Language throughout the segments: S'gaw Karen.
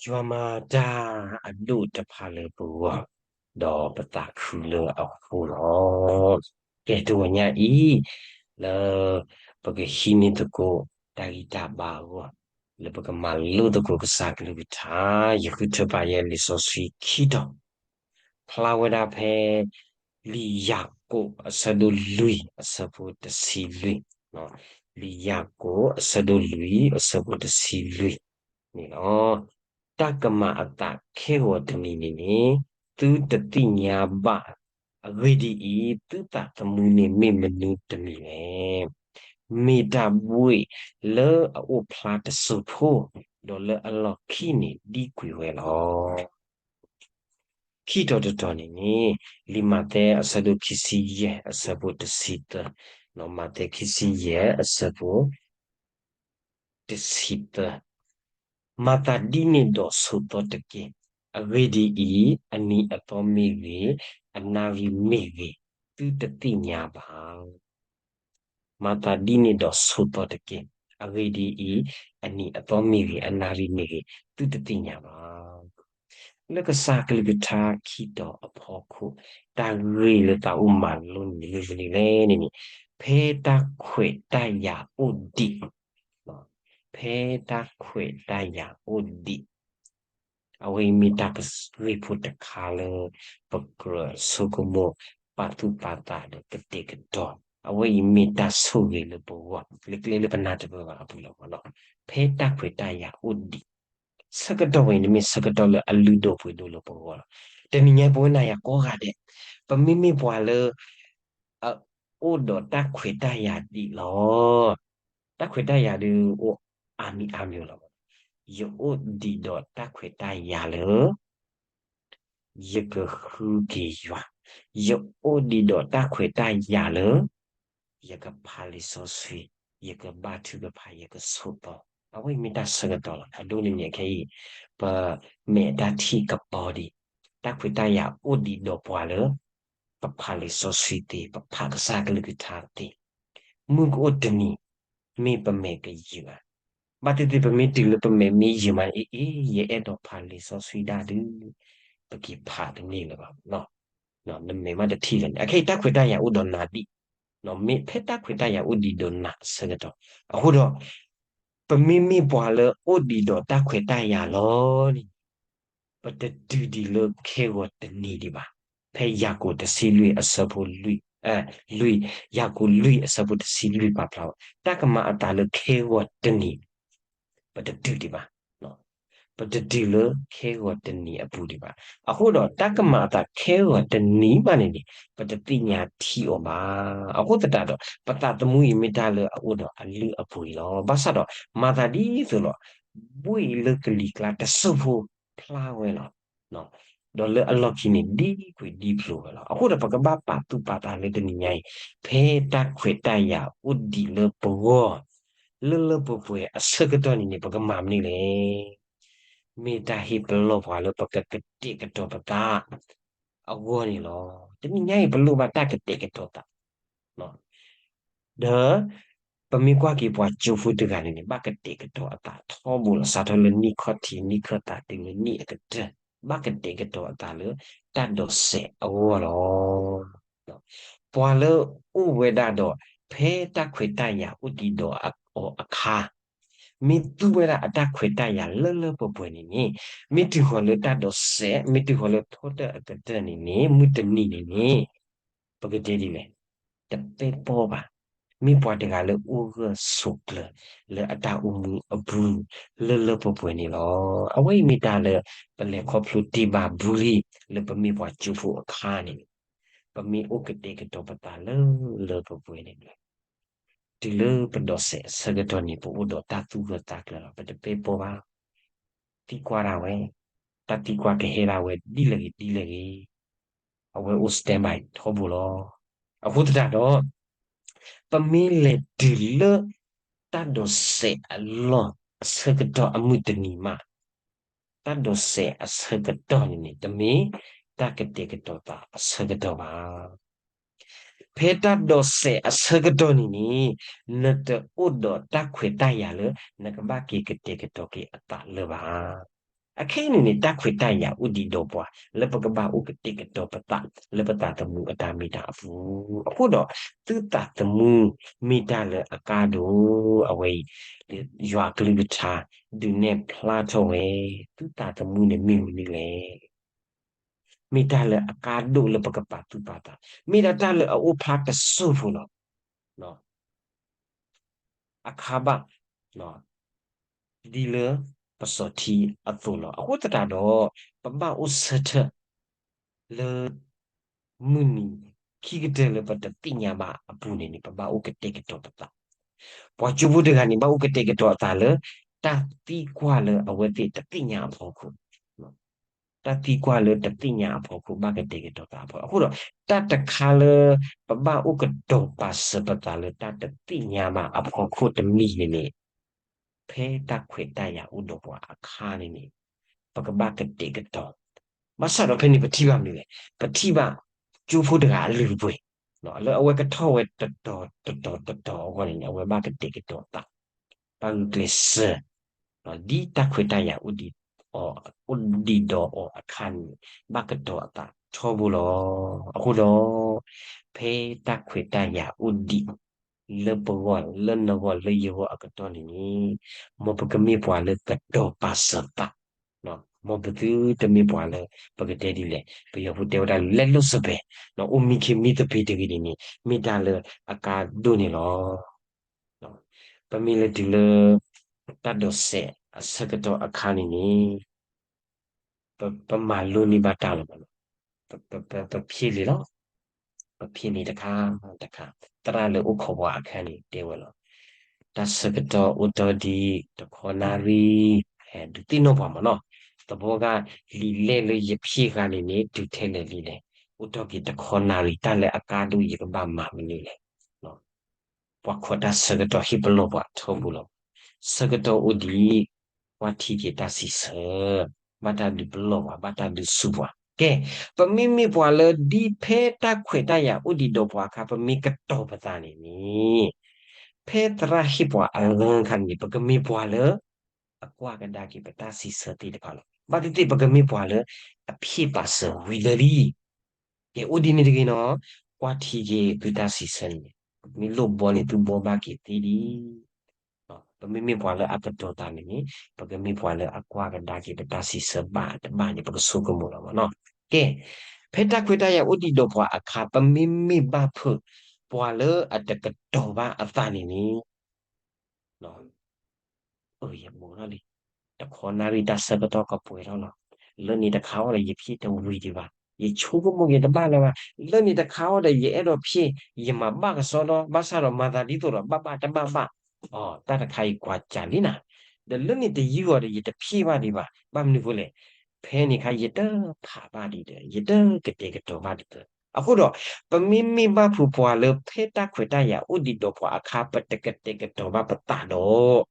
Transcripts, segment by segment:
ယွၤမၤတၢ်အဒိၣ်တဖၣ်လၢပဂီၢ်, ဒီးပသးခုလၢအဃိလီၤ. ကဲ တဂီၤညါအံၤ လၢပကဟံးန့ၢ်သကိးတၢ်ဂံၢ်တၢ်ဘါအဂီၢ်, လၢပကမၤလိသကိးကစၢ်ကလုၢ်ကထါ, ယဃုထၢပာ်ယဲလံာ်စီဆှံခံတီၤ, ဖျါဝဲဒၣ်ဖဲ လံာ်ယၤကိာ်အဆၢဒိၣ်လွံၢ်အဆၢဖိတဆံလွံၢ်, လံာ်ယၤကိာ်အဆၢဒိၣ်လွံၢ်အဆၢဖိတဆံလွံၢ်န့ၣ်လီၤ. တၢ်ကမၤအသးခဲဂီၤတနံၤန့ၣ်န့ၣ် သုတသ့ၣ်ညါဘၣ်. အဂ့ၢ်ဒ်အံၤ, သုသးသမူန့ၣ်မ့ၢ်မနုၤတမံၤလဲၣ်. မ့ၢ်တၢ်ဘှ့ၣ်လၢအအိၣ်ဖျါတစိၢ်ဖိ, ဒီးလၢအလီၢ်ခံန့ၣ်ဒံကွံာ်ဝဲလီၤ. ခံတီၤတတီၤန့ၣ်န့ၣ် လံာ်မးသဲအဆၢဒိၣ်ခံဆံယဲၢ်အဆၢဖိတဆံသၢ, မးသဲခံဆံယဲၢ်အဆၢဖိ တဆံသၢ, မၤသးဒ်န့ၣ်ဒီးဆိးသီတက့ၢ်. အဂ့ၢ်ဒ်အံၤ, အနံၤအသီမ့ၢ်ဂ့ၤ, အနၣ်ရံၣ်မ့ၢ်ဂ့ၤ, သုတသ့ၣ်ညါဘၣ်. မၤသးဒ်န့ၣ်ဒီးဆိးသီတက့ၢ်. အဂ့ၢ်ဒ်အံၤ, အနံၤအသီမ့ၢ်ဂ့ၤ, အနၣ်ရံၣ်မ့ၢ်ဂ့ၤ, သုတသ့ၣ်ညါဘၣ်. လၢကစၢ်ကလုၢ်ကထါခံတီၤအဖီခိၣ်, တၢ်ဂ့ၢ်လၢသးအိၣ်မၤလိန့ၣ်မ့ၢ်မနုၤလဲၣ်န့ၣ်န့ၣ်, ဖဲတၢ်ခွဲးတၢ်ယာ်အိၣ်ဒံး, ဖဲတၢ်ခွဲးတၢ်ယာ်အိၣ်ဒံး, အဝဲအံၤမ့ၢ်တၢ်ဂ့ၢ်ဖိတခါလၢ ပကြၢးဆိကမိၣ်ပာ်သူၣ်ပာ်သးဒီးကတဲာ်ကတီၤ, အဝဲအံၤမ့ၢ်တၢ်ဆိၣ်ဂ့ၤလၢပဂီၢ် လၢကျဲလၢပနၢ်တပၢၢ်ဘၣ်အပူၤလီၤ. ဖဲတၢ်ခွဲးတၢ်ယာ်အိၣ်ဒံး, ဆၢကတီၢ်ဝဲအံၤန့ၣ်မ့ၢ်ဆၢကတီၢ်လၢအလုၢ်ဒိၣ်ပှ့ၤဒိၣ်လၢပဂီၢ်လီၤ. တနံၤညါပဝဲနၤယၤကိးဂၤဒဲး, ပမ့မ့ၢ်ပှၤလၢ အအိၣ်ဒီးတၢ်ခွဲးတၢ်ယာ်ဒံးလီၤ. တၢ်ခွဲးတၢ်ယာ်ဒုးအိၣ်အါမံၤအါမံၤလီၤ. ယအိၣ်ဒံးဒီးတၢ်ခွဲးတၢ်ယာ်လၢ ယကဃုက့ၤယွၤ, ယအိၣ်ဒံးဒီးတၢ်ခွဲးတၢ်ယာ်လၢ ယကဖးလံာ်စီဆှံ, ယကဘါထုကဖၣ်, ယကဆိးသီ, အဝဲအံၤမ့ၢ်တၢ်ဆၢကတီၢ်လီၤ. အဒိန့ၣ်န့ၣ်ခဲအံၤ ပမဲာ်တၢ်ထံၣ်ကပီၤဒံး, တၢ်ခွဲးတၢ်ယာ်အိၣ်ဒံးဒီးပှၤလၢ ပဖးလံာ်စီဆှံသ့, ပဖးကစၢ်ကလုၢ်ကထါသ့, မုၢ်ကအိၣ်တနံၤ မ့ၢ်ပမဲာ်ကယုာ်ဧါ. ဘၣ်သ့ၣ်သ့ၣ်ပမ့ၢ်တုၤလၢပမဲာ်မ့ၢ်ယုာ်မးန့ၣ်, အ့ အ့ ယအဲၣ်ဒိးဖးလံာ်စီဆှံဒၣ်ဒုး, ပက့ၤဖးတန့ၢ်လၢၤဘၣ်. နမဲာ်မးတထံၣ်လၢၤန့ၣ်, အခဲအံၤတၢ်ခွဲးတၢ်ယာ်အိၣ်ဒီးနၤဒံး, မ့ၢ်ဖဲတၢ်ခွဲးတၢ်ယာ်အိၣ်ဒံးဒီးနၤအဆၢကတီၢ်, အဃိဒီး ပမ့မ့ၢ်ပှၤလၢအိၣ်ဒံးဒီးတၢ်ခွဲးတၢ်ယာ်လီၤန့ၣ် ပတတုၤဒံးလၢခဲဂီၤတနံၤဒံးဘၣ်. ဖဲယၤကိာ်တဆံလွံၢ်အဆၢဖိလွံၢ်, လွံၢ်, ယၤကိာ်လွံၢ်အဆၢဖိတဆံလွံၢ်ပာ်ဖျါဝဲ, တၢ်ကမၤအသးလၢခဲဂီၤတနံၤ ပတတုၤဒံးဘၣ်. ပတတုၤလၢခဲဂီၤတနံၤအပူၤဒံးဘၣ်. အဃိဒီးတၢ်ကမၤအသးခဲဂီၤတနံၤမးန့ၣ်န့ၣ် ပတသ့ၣ်ညါထံအီၤဘၣ်. အဃိသတးဒီး ပသးသမူအံၤမ့ၢ်တၢ်လၢအအိၣ်ဒီးအလုၢ်အပှ့ၤလီၤ. ဘၣ်ဆၣ်ဒီး မၤသးဒ်သိးလီၤ, ဘှ့ၣ်လၢကလံၤကျါတစိၢ်ဖိဖျါဝဲလီၤ. ဒီးလၢအလီၢ်ခံန့ၣ် ဒံကွံာ်ဒံဖျိးဝဲလီၤ. အဃိဒီးပကဘၣ်ပာ်သူၣ်ပာ်သးလၢတနံၤညါအံၤ, ဖဲတၢ်ခွဲးတၢ်ယာ်အိၣ်ဒံးလၢပဂီၢ် လၢလၢပှဲၤပှဲၤအဆၢကတီၢ်န့ၣ်န့ၣ် ပကမၤမနုၤလဲၣ်. မ့ၢ်တၢ်ဟ့ၣ်ပလီၢ်ပှၤလၢပကကတဲာ်ကတီၤပသးအဂီၢ်န့ၣ်လီၤ. တနံၤညါအံၤပလိၣ်ဘၣ်တၢ်ကတဲာ်ကတီၤသး ဒီး ပမ့ၢ်ကွၢ်က့ၤပှၤကၠိဖိတဂၤန့ၣ်န့ၣ် ဘၣ်ကတဲာ်ကတီၤအသးထီဘိလီၤ. စးထီၣ်လၢနံၣ်ခီၣ်ထံး နံၣ်ခီၣ်သးတုၤလၢနံၣ်အကတၢၢ်, ဘၣ်ကတဲာ်ကတီၤအသးလၢတၢ်ဒိးစဲးအဂီၢ်လီၤ. ပှၤလၢအိၣ်ဝဲဒၣ်ဒီး ဖဲတၢ်ခွဲးတၢ်ယာ်အိၣ်ဒံးဒီးအီၤအခါ မ့ၢ်သူဝဲဒၣ်အတၢ်ခွဲးတၢ်ယာ်လၢလၢပှဲၤပှဲၤန့ၣ်န့ၣ်, မ့ၢ်တုၤဃီၤလၢတၢ်ဒိးစဲး, မ့ၢ်တုၤဃီၤလၢထီတၢၣ်အကတၢၢ်န့ၣ်န့ၣ်, မုၢ်တနံၤန့ၣ်န့ၣ်, ပကတဲဒ်လဲၣ်, တပဲပီဘၣ်. မ့ၢ်ပှၤတဂၤလၢအိၣ်ဂၢၢ်ဆိးကျၢၤလၢအတၢ်အိၣ်မူအပူၤ လၢလၢပှဲၤပှဲၤန့ၣ်လီၤ. အဝဲအံၤမ့ၢ်တၢ်လၢ ပလဲၤခီဖျိတ့ၢ်ဘၣ်ဘူးလံ လၢပမ့ၢ်ပှၤကၠိဖိအခါန့ၣ်, ပမ့ၢ်အိၣ်ကတဲာ်ကတီၤပသးလၢလၢပှဲၤပှဲၤန့ၣ် တုၤလၢပဒိးစဲးအဆၢကတီၢ်န့ၣ် ပအိၣ်ဒီးတၢ်သူၣ်ဂၢၢ်သးကျၢၤလီၤ. ပတပဲပီဘၣ်. သံကွၢ်ဒၣ်ဝဲ, တၢ်သံကွၢ်ကဟဲဒၣ်ဝဲဒ်လဲၣ်ဂ့ၤဒ်လဲၣ်ဂ့ၤ, အဝဲအိၣ် standby ထီဘိလီၤ. အဃိသတးဒီး ပမ့ၢ်လဲၤတုၤလၢ တၢ်ဒိးစဲးအလီၢ်အဆၢကတီၢ်အမုၢ်တနံၤမး, တၢ်ဒိးစဲးအဆၢကတီၢ်န့ၣ်န့ၣ် တမ့ၢ်တၢ်ကတဲာ်ကတီၤသးအဆၢကတီၢ်ဘၣ်. ဖဲတၢ်ဒိးစဲးအဆၢကတီၢ်န့ၣ်န့ၣ်, နတအိၣ်ဒီးတၢ်ခွဲးတၢ်ယာ်လၢ နကဘၣ်က့ၤကတဲာ်ကတီၤက့ၤအသးလၢၤဘၣ်. အခဲအံၤန့ၣ်န့ၣ် တၢ်ခွဲးတၢ်ယာ်အိၣ်ဒံးဒီးပှၤ လၢပကဘၣ်အိၣ်ကတဲာ်ကတီၤပသး လၢပသးသမူအတၢ်မ့ၢ်တၢ်အပူၤ, အဃိဒီး သုသးသမူမ့ၢ်တၢ်လၢအကါဒိၣ်, အဝဲအံၤ ယွၤအကလုၢ်ကထါ ဒုးနဲၣ်ဖျါထီၣ်ဝဲ သုသးသမူန့ၣ်မ့ၢ်မနုၤလဲၣ်. မ့ၢ်တၢ်လၢအကါဒိၣ်လၢပကပာ်သူၣ်ပာ်သး, မ့ၢ်ဒၣ်တၢ်လၢအအိၣ်ဖျါတစိၢ်ဖိလီၤ. အခါဘၣ် ဒ်လၢပစီၤထံအသိးလီၤ. အဃိသတးဒီး ပဘၣ်အိၣ်ဆၢထၢၣ်လၢ မုၢ်နံၤခံကတၢၢ်လၢပတသ့ၣ်ညါဘၣ်အပူၤန့ၣ်န့ၣ် ပဘၣ်အိၣ်ကတဲာ်ကတီၤပသး. ပှၤကၠိဖိတဂၤန့ၣ် ဘၣ်အိၣ်ကတဲာ်ကတီၤအသးလၢ တၢ်သံကွၢ်လၢအဝဲသ့ၣ်တသ့ၣ်ညါအဖီခိၣ် တၢ်သံကွၢ်လၢတသ့ၣ်ညါအဖီခိၣ် ဘၣ်ကတဲာ်ကတီၤသးအဖီခိၣ်, အဃိဒီး တၢ်တခါလၢ ပဘၣ်အိၣ်ကတီၤပာ်စၢၤပသးလၢတၢ်တသ့ၣ်ညါဘၣ်အဖီခိၣ်တမံၤန့ၣ်န့ၣ် ဖဲတၢ်ခွဲးတၢ်ယာ်အိၣ်ဒီးပှၤအခါန့ၣ်န့ၣ် ပကဘၣ်ကတဲာ်ကတီၤ, ဘၣ်ဆၣ်ဒီးဖဲန့ၣ်ပထံၣ်ဘၣ်မနုၤလဲၣ်, ပထံၣ်ဘၣ်ကၠိဖိတဂၤအလုၢ်အပှ့ၤ, လၢအဝဲကထီၣ်ဝဲတတီၤတတီၤတတီၤအဂီၢ်န့ၣ်န့ၣ် အဝဲဘၣ်ကတဲာ်ကတီၤအသး ဘၣ်ဂုာ်ကျဲးစၢး ဒ်တၢ်ခွဲးတၢ်ယာ်အိၣ်ဒံးအီၤ အိၣ်ဒံးဒီးအီၤအခါန့ၣ် ဘၣ်ကတီၤအသးထီဘိလီၤ. အဃိဒီး ဖဲတၢ်ခွဲးတၢ်ယာ်အိၣ်ဒံး လၢပဂီၢ် လၢနဂီၢ် လၢယဂီၢ်အကတီၢ်န့ၣ်န့ၣ် မ်ပကမ့ၢ်ပှၤလၢကတီၤပာ်စၢၤသး, မ်ပသုတမ့ၢ်ပှၤလၢ ပကတဲဒ်လဲၣ် ပယီၤဖိတဲဝဲဒၣ် လဲလိာ်စပဲာ်, အိၣ်မံခ့မံသပ့ၤတဂ့ၤန့ၣ်န့ၣ် မ့ၢ်တၢ်လၢအကါဒိၣ်န့ၣ်လီၤ. ပမ့ၢ်လဲၤတုၤလၢ တၢ်ဒိးစဲးအဆၢကတီၢ်အခါန့ၣ်န့ၣ် ပမၤလိန့ၢ်ဘၣ်တၢ်လီၤ. ပဖျ့လံာ်လီၤ. ပဖျ့လံာ်တခါတခါ, သရၣ်လၢအိၣ်ခိးပှၤအခါန့ၣ်တဲဝဲလီၤ. တၢ်ဆၢကတီၢ်အိၣ်တ့ၢ်ဒံးတခီနၣ်ရံၣ်, ဒုးသ့ၣ်နီၣ်ပှၤမၢ်နီၤ, သဘီဂၤ လံာ်လဲၢ်လၢယဖျ့ဃာ်န့ၣ်န့ၣ် တုၤထဲလဲၣ်လံလဲၣ်, အိၣ်တ့ၢ်က့ၤတခီနၣ်ရံၣ် တၢ်လၢအကါဒိၣ်ယကဘၣ်မၤမနုၤလဲၣ်. ပှၤခိးတၢ်ဆၢကတီၢ်ဟ့ၣ်ပလီၢ်ပှၤထီဘိလီၤ. ဆၢကတီၢ်အိၣ်ဒံး, ကွၢ်ထံက့ၤတၢ်စံးဆၢ, ဘၣ်တၢ်ဒုးပလီၢ်ပှၤ ဘၣ်တၢ်ဒုးဆူၣ်ပှၤ. ကဲ, ပမ့မ့ၢ်ပှၤလၢဒ်ဖဲတၢ်ခွဲးတၢ်ယာ်အိၣ်ဒံးဒီးပှၤအခါ ပမ့ၢ်ကတီၤပသးန့ၣ်န့ၣ်, ဖဲသရၣ်ဟ့ၣ်ပှၤအလၢအခါန့ၣ်န့ၣ် ပကမ့ၢ်ပှၤလၢ အကွၢ်ကဒါက့ၤပတၢ်စံးဆၢသ့ၣ်တဖၣ်လီၤ. ဘၣ်သ့ၣ်သ့ၣ်ပကမ့ၢ်ပှၤလၢ အဖျ့ပာ်စၢၤဝံၤလၢာ်လံ. ကဲအိၣ်ဒ်န့ၣ်တဂ့ၤနီၤ, ကွၢ်ထံက့ၤသုတၢ်စံးဆၢန့ၣ်, မ့ၢ်လိၣ်ဘီန့ၣ် သုဘီဘၣ်က့ၤသ့ဒံး. ပမ့မ့ၢ်ပှၤလၢအကတီၤသးန့ၣ်န့ၣ်, ပကမ့ၢ်ပှၤလၢအကွၢ်ကဒါက့ၤပတၢ်စံးဆၢဘၣ်တဘၣ်န့ၣ် ပကဆိကမိၣ်လီၤမၢ်နီၤ. ကဲ, ဖဲတၢ်ခွဲးတၢ်ယာ်အိၣ်ဒံးဒီးပှၤအခါ ပမ့မ့ၢ်ဘၣ်ဖုး ပှၤလၢအတကတီၤဘၣ်အသးန့ၣ်န့ၣ် ယမိၣ်ထီၣ်လံ, တခီနၣ်ရံၣ်တၢ်ဆၢကတီၢ်ကပှဲၤထီၣ်လီၤ. လၢန့ၣ်တခါအံၤဒီး ယဖျ့တဝံၤဒံးဘၣ်, ယဆိကမိၣ်က့ၤတဘၣ်လၢၤဘၣ်. လၢန့ၣ်တခါအံၤဒီး ယအဲၣ်ဒိးဖျ့, ယမၤဘၣ်ကစီဒီ, ဘၣ်ဆၣ်ဒီးမၤသးဒ်သိးဒီး ဘၣ်ဘၣ်တဘၣ်ဘၣ်, အတၢ်တခါအံၤကွၢ်စးလံနၤ, ဒီးလၢန့ၣ်တယုၢ်အံၤဒီး ယတဖျ့ဘၣ်ဒံးဘၣ်. ဘၣ်မနုၤဃိလဲၣ်, ဖဲန့ၣ်အခါ ယတဖးဘၣ်ဒံးဒီး ယတကတဲာ်ကတီၤဘၣ်ဒံးဒီး, အဃိဒီး ပမ့မ့ၢ်ဘၣ်ဖုးပှၤလၢဖဲတၢ်ခွဲးတၢ်ယာ်အိၣ်ဒံးဒီးပှၤအခါ ပတကတဲာ်ကတီၤဘၣ်ပသးဒီး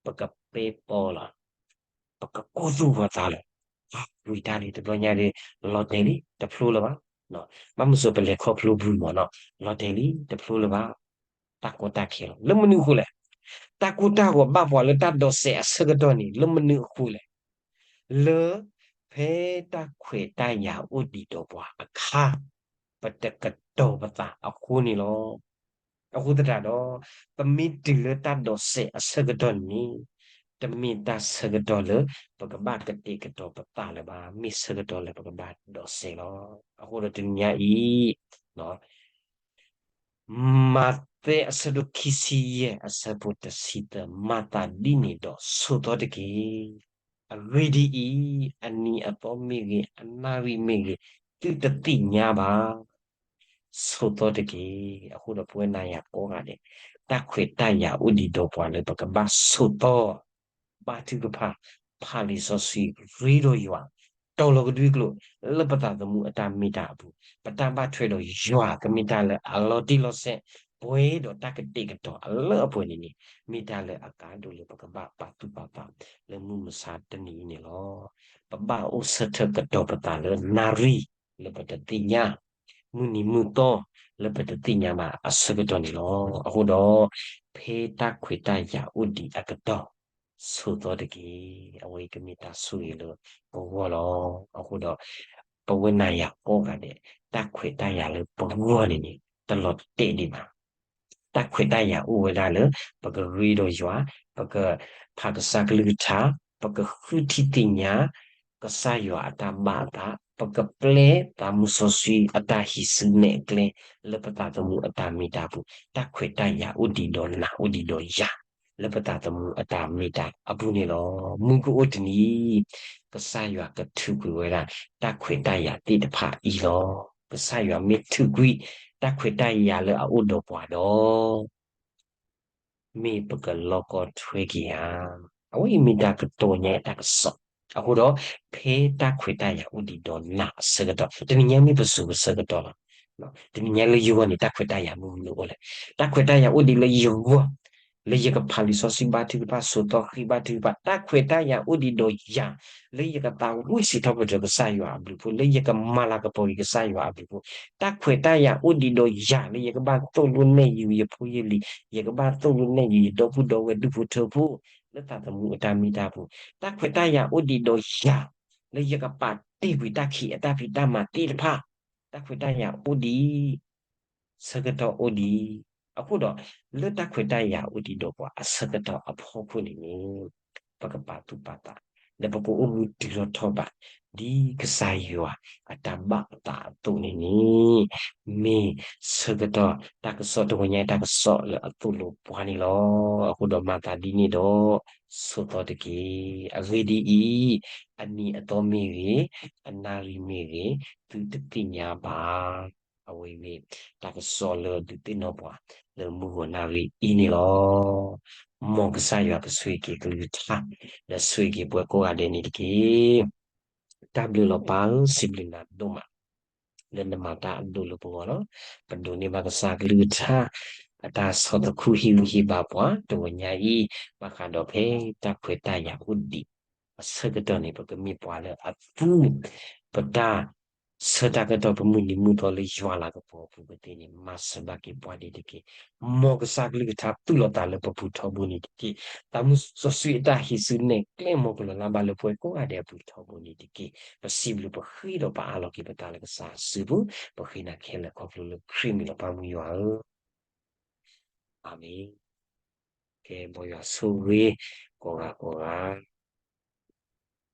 ပကပဲပီလီၤ. ပကကိၢ်သူၣ်ဂီၤသးလီၤ. ဝံၤတၢ်လံတဘျီညါဒီး လီၤတဲာ်လံ တဖျိလၢၤဘၣ်. ဘၣ်မုၢ်စၢၤပလဲၤခီဖျိဘုမၢ်နီၤ, လီၤတဲာ်လံ တဖျိလၢၤဘၣ်. တၢ်ကီတၢ်ခဲလီၤ. လၢမနုၤအဃိလဲၣ်, တၢ်ကိၢ်တၢ်ဂီၤဘၣ်ပှၤလၢတၢ်ဒိးစဲးအဆၢကတီၢ်န့ၣ် လၢမနုၤအဃိလဲၣ်. လၢ ဖဲတၢ်ခွဲးတၢ်ယာ်အိၣ်ဒံးဒီးပှၤအခါ ပတကတီၤပသးအဃိန့ၣ်လီၤ. အဃိသတးဒီး ပမ့ၢ်တုၤလၢတၢ်ဒိးစဲးအဆၢကတီၢ်န့ၣ် တမ့ၢ်တၢ်ဆၢကတီၢ်လၢ ပကဘၣ်ကတဲာ်ကတီၤပသးလၢၤဘၣ်, မ့ၢ်ဆၢကတီၢ်လၢပကဘၣ်ဒိးစဲးလီၤ. အဃိဒီးတနံၤညါအံၤ မးသဲအဆၢဒိၣ်ခံဆံယဲၢ်အဆၢဖိတဆံသၢ, မၤသးဒ်န့ၣ်ဒီးဆိးသီတက့ၢ်. အဂ့ၢ်ဒ်အံၤ, အနံၤအသီမ့ၢ်ဂ့ၤ, အနၣ်ရံၣ်မ့ၢ်ဂ့ၤ, သုတသ့ၣ်ညါဘၣ်. ဆိးသီတက့ၢ်. အဃိဒီးပဝဲနၤယၤကိးဂၤဒဲး, တၢ်ခွဲးတၢ်ယာ်အိၣ်ဒံးဒီးပှၤလၢပကဘၣ်ဆိးသီ ဘါထုကဖၣ်, ဖးလံာ်စီဆှံ, ရ့ဒီးယွၤ, တီၤလီၤကဒွံကျိာ် လၢပသးသမူအတၢ်မ့ၢ်တၢ်အပူၤ, ပတၢ်ဘၣ်ထွဲဒီးယွၤကမ့ၢ်တၢ်လၢအလီၤတံၢ်လီၤဆဲး, ပှဲၤဒီးတၢ်ကတဲာ်ကတီၤအလၢအပှဲၤန့ၣ်န့ၣ်, မ့ၢ်တၢ်လၢအကါဒိၣ်လၢပကဘၣ်ပာ်သူၣ်ပာ်သးလၢမုၢ်မဆါတနံၤအံၤန့ၣ်လီၤ. ပဘၣ်အိၣ်ဆၢထၢၣ်ကတီၤပသးလၢနၣ်ရံၣ်လၢပတသ့ၣ်ညါ, မုၢ်နံၤမုၢ်သီလၢပတသ့ၣ်ညါဘၣ်အဆၢကတီၢ်န့ၣ်လီၤ. အဃိဒီး ဖဲတၢ်ခွဲးတၢ်ယာ်အိၣ်ဒံးအကတီၢ် ဆိးသီတက့ၢ်. အဝဲအံၤကမ့ၢ်တၢ်ဆိၣ်ဂ့ၤလၢပဂီၢ်လီၤ. အဃိဒီး ပဝဲနၤယၤကိးဂၤဒဲး တၢ်ခွဲးတၢ်ယာ်လၢပဂီၢ်န့ၣ်န့ၣ် တလီၤတဲာ်ဒံးဘၣ်. တၢ်ခွဲးတၢ်ယာ်အိၣ်ဝဲဒၣ်လၢ ပကရ့ဒီးယွၤ, ပကဖးကစၢ်ကလုၢ်ကထါ, ပကဃုထံၣ်သ့ၣ်ညါ ကစၢ်ယွၤအတၢ်ဘၣ်အသး, ပကပျဲသးမူစီဆှံအတၢ်ဟံးစုနဲၣ်ကျဲ လၢပသးသမူအတၢ်မ့ၢ်တၢ်ပူၤ, တၢ်ခွဲးတၢ်ယာ်အိၣ်ဒံးဒီးနၤအိၣ်ဒံးဒီးယၤ လၢပသးသမူအတၢ်မ့ၢ်တၢ်အပူၤန့ၣ်လီၤ. မုၢ်ကအိၣ်တနံၤ ကစၢ်ယွၤကထုးကွံာ်ဝဲဒၣ် တၢ်ခွဲးတၢ်ယာ်သ့ၣ်တဖၣ်အံၤလီၤ. ကစၢ်ယွၤမ့ၢ်ထုးကွံာ် တၢ်ခွဲးတၢ်ယာ်လၢအအိၣ်ဒီးပှၤဒီး မ့ၢ်ပကလီၢ်ကီထွဲက့ၤဧါ. အဝဲအံၤမ့ၢ်တၢ်ကတိၤညါတၢ်ကစီၣ်. အဃိဒီး ဖဲတၢ်ခွဲးတၢ်ယာ်အိၣ်ဒံးဒီးနၤအဆၢကတီၢ် တနံၤညါမ့ၢ်ပစိၤပဆၢကတီၢ်လီၤ. တနံၤညါလၢယဂီၢ်န့ၣ် တၢ်ခွဲးတၢ်ယာ်မနုၤမနုၤအိၣ်လဲၣ်. တၢ်ခွဲးတၢ်ယာ်အိၣ်ဒံးလၢယဂီၢ် လၢယကဖးလံာ်စီဆှံဘါထုကဖၣ် ဆိးသီဃ့ဘါထုကဖၣ်, တၢ်ခွဲးတၢ်ယာ်အိၣ်ဒံးဒီးယၤ လၢယကသးဝံၣ်စံးထီၣ်ပတြၢၤကစၢ်ယွၤအဘျုးအဖှိၣ်, လၢယကမၤလၤကပီၤက့ၤကစၢ်ယွၤအဘျုးအဖှိၣ်, တၢ်ခွဲးတၢ်ယာ်အိၣ်ဒံးဒီးယၤ လၢယကဘၣ်သိၣ်လိနဲၣ်ယုာ်ယဖိယလံၤ, ယကဘၣ်သိၣ်လိနဲၣ်ယုာ်ယဒီပုၢ်ဒီဝဲၢ်ဒူၣ်ဖိထၢဖိ လၢသးသမူအတၢ်မ့ၢ်တၢ်ပူၤ, တၢ်ခွဲးတၢ်ယာ်အိၣ်ဒံးဒီးယၤ လၢယကပာ်တ့ၢ်ကွံာ်တၢ်ခံးအတၢ်ဖံးတၢ်မၤသ့ၣ်တဖၣ်, တၢ်ခွဲးတၢ်ယာ်အိၣ်ဒံး ဆၢကတီၢ်အိၣ်ဒံး. အဃိဒီး လၢတၢ်ခွဲးတၢ်ယာ်အိၣ်ဒံးဒီးပှၤအဆၢကတီၢ်အဖီခိၣ်န့ၣ်န့ၣ် ပကပာ်သူၣ်ပာ်သး ဒီးပကအိၣ်မူတုၤထီၣ်ထီၣ်ဘး ဒ်ကစၢ်ယွၤအတၢ်ဘၣ်အသးအသိးန့ၣ်န့ၣ် မ့ၢ်ဆၢကတီၢ်တၢ်ကစီၣ်တဂီၤညါတၢ်ကစီၣ်လၢအသိၣ်လိပှၤန့ၣ်လီၤ. အဃိဒီးမၤသးဒ်န့ၣ်ဒီး ဆိးသီတက့ၢ်. အဂ့ၢ်ဒ်အံၤ, အနံၤအသီမ့ၢ်ဂ့ၤ, အနၣ်ရံၣ်မ့ၢ်ဂ့ၤ, သုတသ့ၣ်ညါဘၣ်. အဝဲအံၤမ့ၢ်တၢ်ကစီၣ်လၢဒုးသ့ၣ်နီၣ်ပှၤ လၢမုၢ်ဂီၤနၣ်ရံၣ်အံၤန့ၣ်လီၤ. မ်ကစၢ်ယွၤကဆိၣ်ဂ့ၤက့ၤကလုၢ်ကထါ ဒီးဆိၣ်ဂ့ၤက့ၤပှၤကိးဂၤဒဲးန့ၣ်တက့ၢ်. တၢ်ဘျုးလီၤပၢ်ဧၢ, စံးဘျုးနၤဒိၣ်မး လၢနမၤတၢ်အဒိၣ်လၢပဂီၢ်လီၤ. ပဒိးန့ၢ်ဘၣ်ကစၢ်ကလုၢ်ကထါ အတၢ်ဆီၣ်သခူဟ့ၣ်ဂံၢ်ဟ့ၣ်ဘါပှၤ တဂီၤညါအံၤ ဘၣ်ဃးဒီးဖဲတၢ်ခွဲးတၢ်ယာ်အိၣ်ဒံး အဆၢကတီၢ်န့ၣ် ပကမ့ၢ်ပှၤလၢအသူ ပတၢ်ဆၢတၢ်ကတီၢ် ပမုၢ်နံၤမုၢ်သီလၢယွၤလၤကပီၤအပူၤကသ့န့ၣ် မၤစၢၤဘၣ်က့ၤပှၤဒံးတက့ၢ်. မ်ကစၢ်ကလုၢ်ကထါသူၣ်လီၤသးလၢပပူၤထီဘိန့ၣ်တက့ၢ်. သးမူစီဆှံအတၢ်ဟံးစုနဲၣ်ကျဲ မ်ကလီၤလၢ်ဘၣ်လၢပှၤကိးဂၤဒဲးအပူၤထီဘိန့ၣ်တက့ၢ်. ပစံးဘျုးပဃ့ဒီးပအးလီၤက့ၤပသးလၢကစၢ်အစုပူၤ, ပဃ့နၤခဲလၢာ်ခီဖျိလၢခရံာ်မံၤလီၤ ပၢ်မုၢ်ယွၤဧၢ. အၤမ့ၣ်. ကဲ မ်ယွၤဆိၣ်ဂ့ၤ ကိးဂၤကိးဂၤ